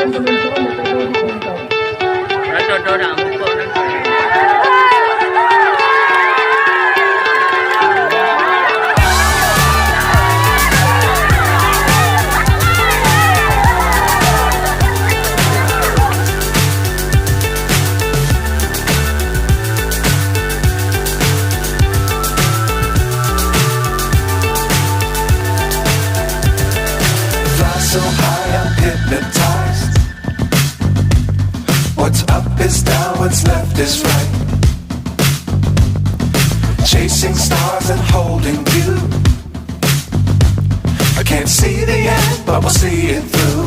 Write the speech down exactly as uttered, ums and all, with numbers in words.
Fly so high, I'm hypnotized. What's up is down, what's left is right. Chasing stars and holding you. I can't see the end, but we'll see it through.